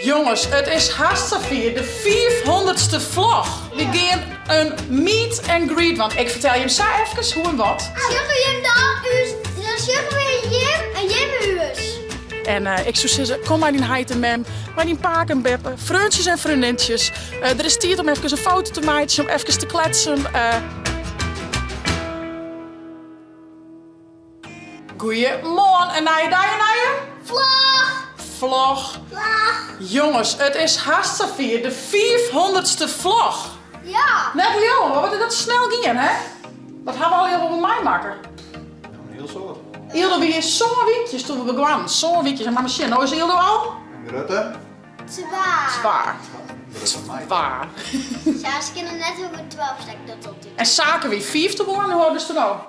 Jonges, it is hast safier, de fiifhûndertste vlog. Wy gean in meet and greet dwaan. Ik fertel jim sa efkes hoe en wat. Sjogge we jim dan ús, dan sjogge we jim en jim ús. En ik soe sizze, kom mei dyn heit en mem, mei dyn pake en beppe, freontsjes en freondintsjes. Der is tiid om efkes in foto te meitsjen, om efkes te kletsen. Goeiemoarn, in nije dei, in nije Vlog! Vlog. Vlog. Jonges, it is hast safier, de fiifhûndertste vlog. Ja. Net leauwen, mar wat is dat snel gien, hè? Wat ha we allegear wol meimakke? Een hiel soad. Yldo wie sân wykjes toen we begonnen. Sân wykjes, en mar sjen, no is Yldo al? Grutte. Twa. Twa. Twa. Ja, se kinne net hoe 12 stek dat op. En Sake wie 50 geworden, hoe oud is het no?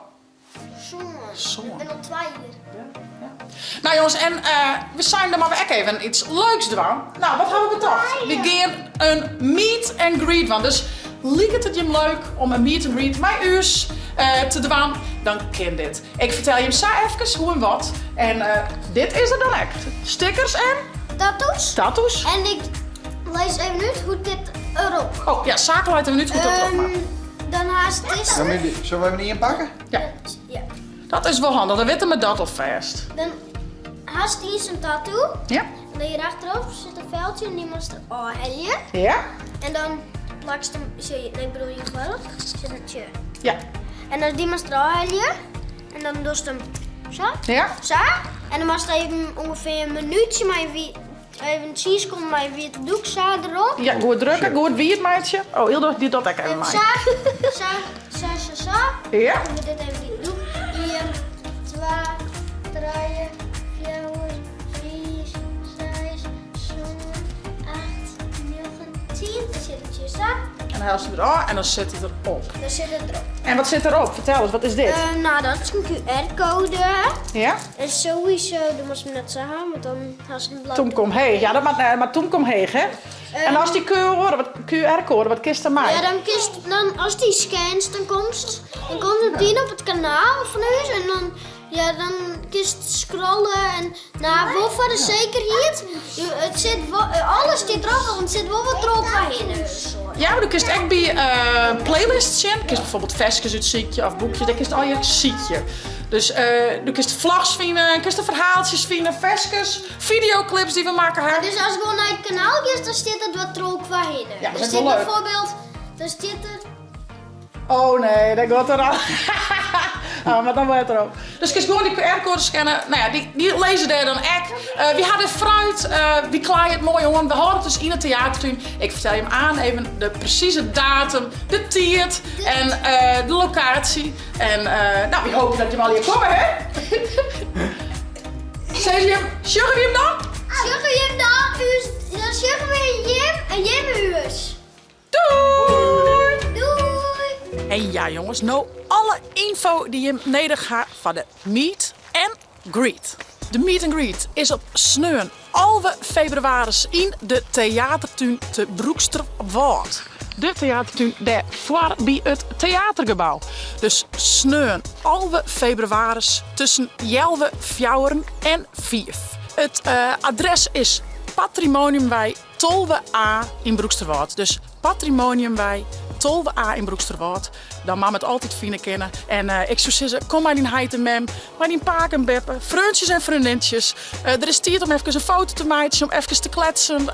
Sân. Ik bin al twa jier. Nou jongens, en we seinen dan moatte we ek even iets leuks dwaan. Nou, wat hawwe we betocht? We gean in meet and greet dwaan. Dus liket it jim leuk om in meet and greet mei ús te dwaan, dan kin dit. Ik fertel jim sa efkes hoe en wat. En dit is der dan ek. Stickers en? Tattoos. Tattoos. En ik lees even út hoe't dit erop. Oh ja, Sake leit even út hoe't dat erop moat. Dan hast dizze. Zullen we even ien pakken? Ja. Ja. Dat is wol handich, dan witte we dat alfêst. Dan hast ien sa'n tattoo. Ja. En dan hjir achterop sit in feltsje en dy moatst der ôfhelje. Ja. En dan plakst hem, nee, ik bedoel hier foarop, sit in tsje. Ja. En dan dy moatst der ôfhelje. En dan dochst hem sa. Ja. Sa. En dan moatst even ûngefear in minútsje mei Even tsien sekonden mei in wiete doek sa derop. Ja, goed drukke, goed wiet meitsje. Oh, Yldo die dat ek even mei. Sa, sa, sa, sa, sa. Ja. Dan dit even die doek. 1, 2, 3, 4, 5, 6, 7, 8, 9, 10. Dan sit it hjir sa. En dan helst it erôf en dan sit it erop. Dan sit it erop. En wat sit erop? Fertel ris, wat is dit? Uh, nou, dat is in QR-code. Ja. En sowieso, dan moatst 'm net sa ha, want dan hast in Toen kom heech, ja, dat moat, nee, mar toen kom heech, hè? En as dy QR, wat, QR-koade, wat kinst dermei? Ja, dan kinst, dan, as dy scannst, dan komst, dan komt it dyn op it kanaal fan ús en dan, ja, dan kinst scrolle en, nou, wol foar de sekerheid, it sit wol, alles stiet derop, want it sit wol wat trochhinne. Ja, mar do kinst ek by playlists sjen. Kinst bijvoorbeeld ferskes útsykje of boekjes, dêr kinst allegear sykje. Dus do kinst vlogs fine, kinst de ferhaaltsjes fine, ferskes, fideoklips dy't we makke ha. Dus ast gewoan nei it kanaal giest, dan stiet it wat trochhinne. Ja, dat Der is wol stiet leuk. bijvoorbeeld, dan stiet der. Oh nee, dêr giet er al. Oh, mar dan wurdt er op. Dus kinst gewoan dy QR-koade scanne. Nou ja, dy, dy lizze dêr dan ek. Wy ha de fruit, wy klaaie it moai oan. We hâlde it dus yn 'e teatertún. Ik fertel jim aan even de presize datum, de tiid en de lokaasje. En nou, wy hoopje dat jim allegear komme, hè? Sizze jim, sjogge we jim dan? Sjogge we jim dan? Ús, dan sjogge we jim en jim ús. Doei! Doei! En ja jonges, no alle ynfo dy't jim nedich ha foar de meet and greet. De meet and greet is op sneon 11 febrewaris yn de Teatertún te Broeksterwâld. De teatertún dêr foar by it teatergebou. Dus sneon 11 febrewaris tusken healwei fjouweren en fiif. It adres is Patrimoniumwei 12A yn Broeksterwâld. Dus Patrimoniumwei 12A yn Broeksterwâld. Dan moat it altyd fine kinne. En ik soe sizze, kom mei dyn heit en mem, mei dyn pake en beppe, freontsjes en freondinsjes. Der is tiid om efkes in foto te meitsjen, om efkes te kletsen.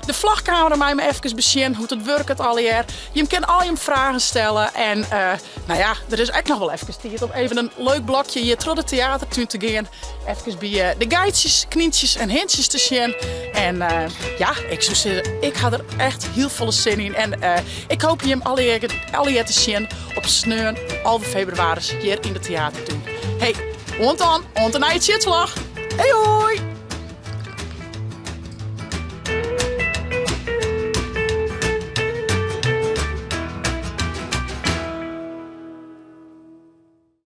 De vlogkamera mei me efkes besjen hoe't it wurket allegear. Jim kinne al jim fragen stelle. En nou ja, der is ek noch wol efkes tiid om even in leuk blokje hjir troch de teatertún te gean. Efkes by de geitsjes, knyntsjes en hintsjes te sjen. En ja, ik soe sizze, ik ha der echt hiel folle sin yn. En ik hoopje jim allegear te sjen op sneon 11 febrewaris hjir yn de teatertún. Hey, oant dan, oant de nije Tsjitsvlog. Hey hoi!